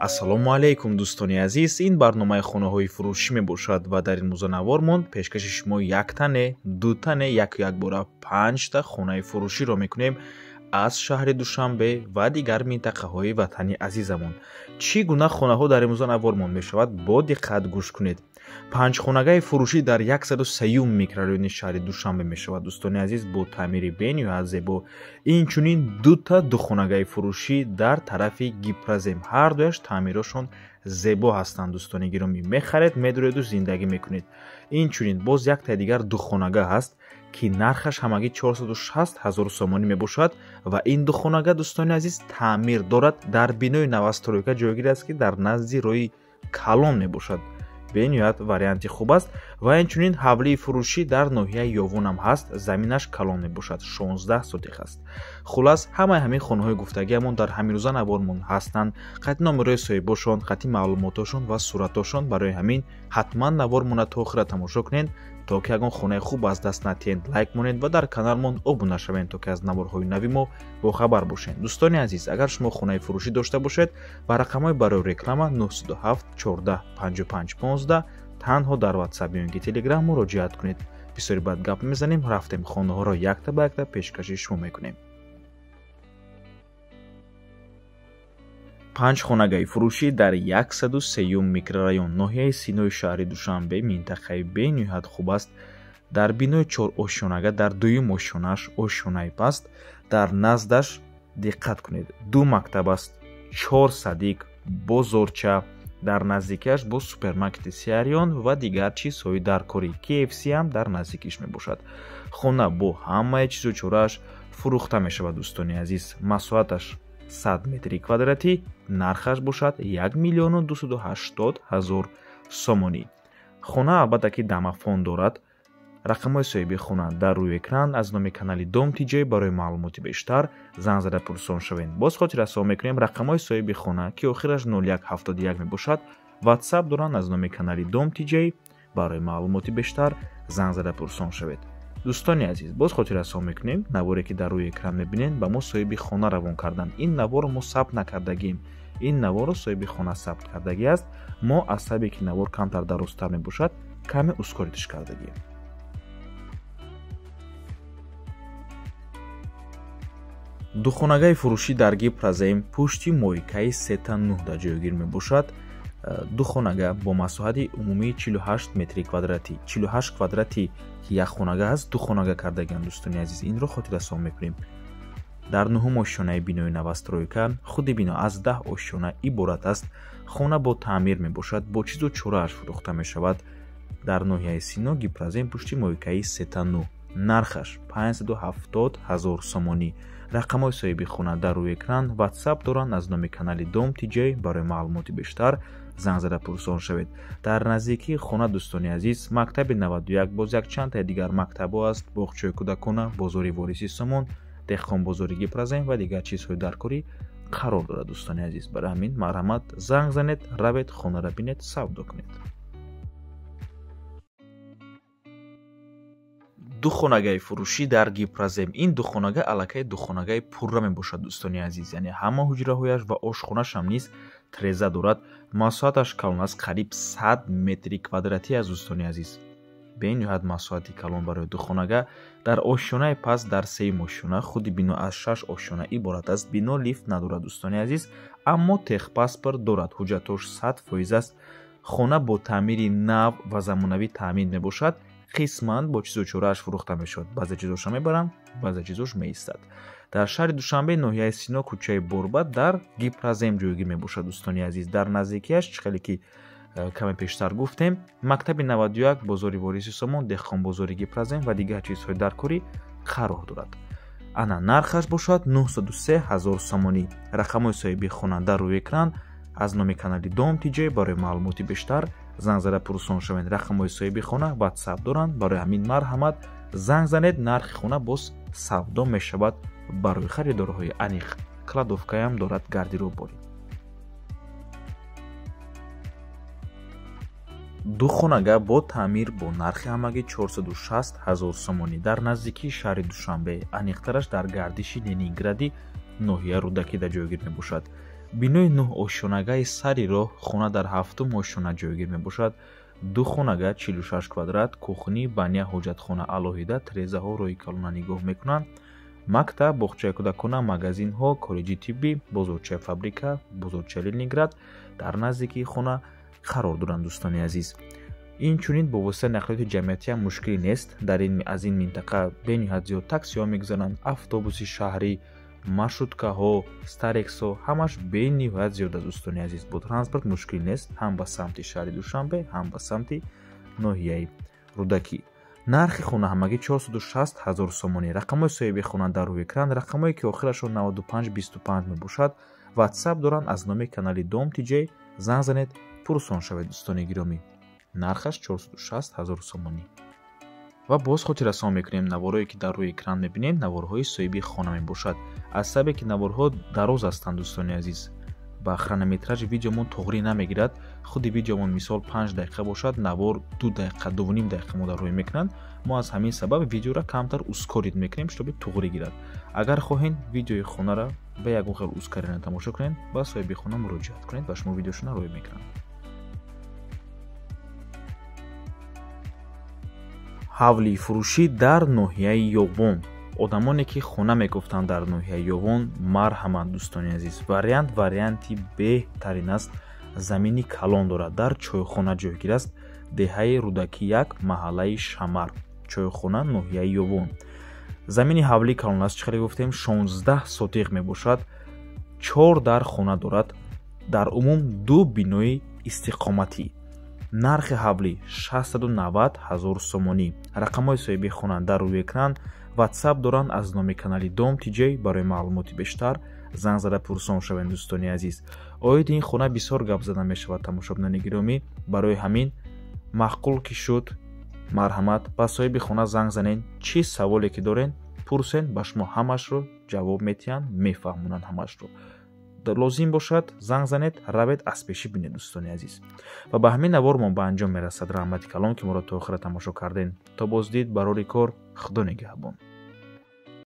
Ассалому алайкум, дӯстони азиз. Ин барномаи хонаҳои фурӯшӣ мебошад ва дар ин музанавормон пешкаши шумо яктане, дутане, яку якбора панҷта хонаи фурӯширо мекунем аз шаҳри Душанбе ва дигар минтақаҳои ватани азизамон. Чӣ гуна хонаҳо дар ин музанавормон мешавад, бо диққат гӯш кунед. Панҷхонагаи фурӯшӣ дар 103 микрорайони шаҳри Душанбе мешавад, дӯстони азиз, бо таъмири бениҳоят зебо. Инчунин дута духонагаи фурӯшӣ дар тарафи Гипрозем, ҳардуяш таъмирошон зебо ҳастанд, дӯстони гиромӣ. Мехаред, медуреду зиндагӣ мекунед. Инчунин боз яктаи дигар духонага ҳаст, ки нархаш ҳамагӣ 460 ҳазор сомонӣ мебошад ва ин духонага, дӯстони азиз, таъмир дорад, дар бинои новостройка ҷойгир аст, ки дар назди роҳи калон мебошад. Бениҳоят варианти хуб аст. Ва инчунин ҳавлии фурӯшӣ дар ноҳияи Ёвонам ҳаст, заминаш калон мебошад, 16 сотих аст. Хулас, ҳамаи ҳамин хонаҳои гуфтагиамон дар ҳамин рӯза навормон ҳастанд, қати номерои соҳибошон, қати маълумотошон ва суратошон. Барои ҳамин ҳатман навормона то охира тамошо кунед, то ки ягон хонаи хуб аз даст натиҳед. Лайк монед ва дар каналмон обуна шавед, то ки аз наворҳои нави мо бохабар бошед. Дӯстони азиз, агар шумо хонаи фурӯшӣ дошта бошед, ба рақамҳои барои реклама 907 14 55 15 танҳо дар WhatsApp ё ин ки Telegram муроҷиат кунед. Бисёри баъд гап мезанем, рафтем, хонаҳоро якта ба якта пешкаши шумо мекунем. Панҷ хонагаи фурӯшӣ дар 103 микрорайон, ноҳияи Синои шаҳри Душанбе, минтақаи бениҳоят хуб аст. Дар бинои чорошёнага, дар дуюм ошёнааш, ошёнаи паст, дар наздаш, диққат кунед, ду мактаб аст, чор садик, бозорча, дар наздикиаш боз супермаркети Сиарион ва дигар чизҳои даркорӣ, KFC ҳам дар наздикиш мебошад. Хона бо ҳамаи чизу чорааш фурӯхта мешавад, дӯстони азиз. Масоҳаташ 100 метри квадратӣ, нархаш бошад 1 миллиону 280 ҳазор сомонӣ. Хона албатта ки домофон дорад. Рақамҳои соҳиби хона дар рӯи экран, аз номи канали Дом ТJ. Барои маълумоти бештар занг зада пурсон шавед. Боз хотиррасон мекунем, рақамҳои соҳиби хона, ки охираш 0171 мебошад, WhatsApp доранд, аз номи канали Дом ТJ. Барои маълумоти бештар занг зада пурсон шавед. Дӯстони азиз, боз хотиррасон мекунем, наворе ки дар рӯи экран мебинед, ба мо соҳиби хона равон карданд. Ин наворро мо сабт накардагием, ин наворро соҳиби хона сабт кардагӣ аст. Мо аз сабабе ки навор камтар дарозтар мебошад, каме ускориташ кардагием. Духонагаи фурӯшӣ дар Гипрозем, пушти мойкаи сета нӯҳда ҷойгир мебошад. Духонага бо масоҳати умумии 48 метри квадратӣ, 48 квадрати ки як хонага аст, ду хонага кардагианд, дӯстони азиз, инро хотиррасон мекунем. Дар нуҳум ошёнаи бинои новостройка, худи бино аз 10 ошёна иборат аст. Хона бо таъмир мебошад, бо чизу чорааш фурӯхта мешавад. Дар ноҳияи Сино, Гипрозем, пушти мойкаи сета нӯҳ, нархаш 570 ҳазор сомонӣ. Рақамҳои соҳиби хона дар рӯи экран, WhatsApp доранд, аз номи канали Дом ТJ. Барои маълумоти бештар занг зада пурсон шавед. Дар наздикии хона, дӯстони азиз, мактаби 91, боз якчандтаи дигар мактабҳо аст, боғчаи кӯдакона, бозори Вориси Сомон, деҳқонбозори Гипрозем ва дигар чизҳои даркорӣ қарор дорад, дӯстони азиз. Барои ҳамин марҳамат, занг занед, равед, хонара бинед, савдо кунед. Ду хонагаи фурӯшӣ дар Гипрозем. Ин духонага аллакай духонагаи пурра мебошад, дӯстони азиз, яъне ҳама ҳуҷраҳояш ва ошхонашам низ треза дорад. Масоҳаташ калон аст, қариб 100 метри квадратӣ аст, дӯстони азиз. Бениҳоят масоҳати калон барои духонага. Дар ошёнаи пас, дар сеюм ошёна, худи бино аз шаш ошёна иборат аст. Бино лифт надорад, дӯстони азиз, аммо техпаспорт дорад, ҳуҷҷатош 100% аст. Хона бо таъмири нав ва замонавӣ таъмин мебошад, қисман бо чизу чорааш фурӯхта мешавад. Баъзе чизоша мебаранд, баъзе чизош меистад. Дар шаҳри Душанбе, ноҳияи Сино, кӯчаи Борбад, дар Гипрозем ҷойгир мебошад, дӯстони азиз. Дар наздикиаш, чӣ хеле ки каме пештар гуфтем, мактаби 91, бозори Вориси Сомон, деҳқонбозори Гипрозем ва дигар чизҳои даркорӣ қарор дорад. Ана нархаш бошад 903 ҳазор сомонӣ. Рақамҳои соҳиби хона дар рӯи экран, аз номи канали Дом ТJ. Барои маълумоти бештар занг зада пурсон шавед. Рақамҳои соҳиби хона WhatsApp доранд, барои ҳамин марҳамат, занг занед. Нархи хона боз савдо мешавад барои харидорҳои аниқ. Кладовкаям дорад, гардероборӣ. Ду хонага бо таъмир бо нархи ҳамагӣ 460 ҳазор сомонӣ дар наздикии шаҳри Душанбе, аниқтараш дар гардиши Ленингради, ноҳия Рӯдакида ҷойгир мебошад. Бинои 9 ошёнагаи сари роҳ, хона дар 7-ум ошёна ҷойгир мебошад. 2 хонага 46 квадрат, кухни, баня, ҳоҷатхона алоҳида, тирезаҳо роҳи калона нигоҳ мекунанд. Мактаб, боғчаи кӯдакона, магазинҳо, коллеҷи тиббӣ, бозорчаи фабрика, бозорчаи Ленинград дар наздикии хона қарор доранд дӯстони азиз. Инчунин бо воситаи нақлиёти ҷамъиятӣ ҳам мушкилӣ нест. Аз ин минтақа бениҳоят зиёд таксиҳо мегузаранд, автобуси шаҳрӣ, маршруткаҳо, старексҳо, ҳамаш бениҳоят зиёд аст дӯстони азиз. Бо транспорт мушкил нест, ҳам ба самти шаҳри Душанбе, ҳам ба самти ноҳияи Рӯдакӣ. Нархи хона ҳамагӣ 460 ҳазор сомонӣ. Рақамҳои соҳиби хона дар рӯи экран, рақамҳое ки охирашон 9525 мебошад. WhatsApp доранд аз номи канали Дом TJ. Занг занед, пурсон шавед дӯстони гиромӣ. Нархаш 460 ҳазор сомонӣ. Ва боз хотиррасон мекунем, наворое ки дар рӯи экран мебинем, наворҳои соҳиби хона мебошад. Аз сабабе ки наворҳо дароз ҳастанд дӯстони азиз, ба хронометражи видеомон тоғрӣ намегирад. Худи видеомон мисол 5 дақиқа бошад, навор 2 дақиқа, 2,5 дақиқа мо дар рӯй мекунанд. Мо аз ҳамин сабаб видеоро камтар ускорить мекунем, чтобы туғрӣ гирад. Агар хоҳед видеои хонара ба ягон хел ускорена тамошо кунед, ба соҳиби хона муроҷиат кунед ва шумо видеошона рӯй мекунанд. Ҳавлии фурӯшӣ дар ноҳияи Ёвон. Одамоне ки хона мегуфтанд дар ноҳияи Ёвон, марҳамат дӯстони азиз. Варианти беҳтарин аст. Замини калон дорад, дар чойхона ҷойгир аст. Деҳаи Рӯдакӣ 1, маҳаллаи Шамар, чойхона, ноҳияи Ёвон. Замини ҳавлии калон аст, чӣ хеле гуфтем, 16 сотиқ мебошад. 4 дар хона дорад. Дар умум 2 бинои истиқоматӣ. Нархи ҳавлӣ 690 ҳазор сомонӣ. Рақамҳои соҳиби хона дар рӯи экран. WhatsApp доранд аз номи канали Дом TJ. Барои маълумоти бештар занг зада пурсон шавед дӯстони азиз. Оиди ин хона бисёр гап зада мешавад тамошобинони гиромӣ. Барои ҳамин маъқул ки шуд, марҳамат ба соҳиби хона занг занед. Чӣ саволе ки дорен пурсен, ба шумо ҳамашро ҷавоб метиҳанд, мефаҳмонанд ҳамашро. Лозим бошад занг занед, равед аз пешӣ бинед дӯстони азиз. Ва ба ҳамин навормон ба анҷом мерасад. Раҳмати калон ки моро то охира тамошо карден. То боздид, барори кор, Худо нигаҳбон.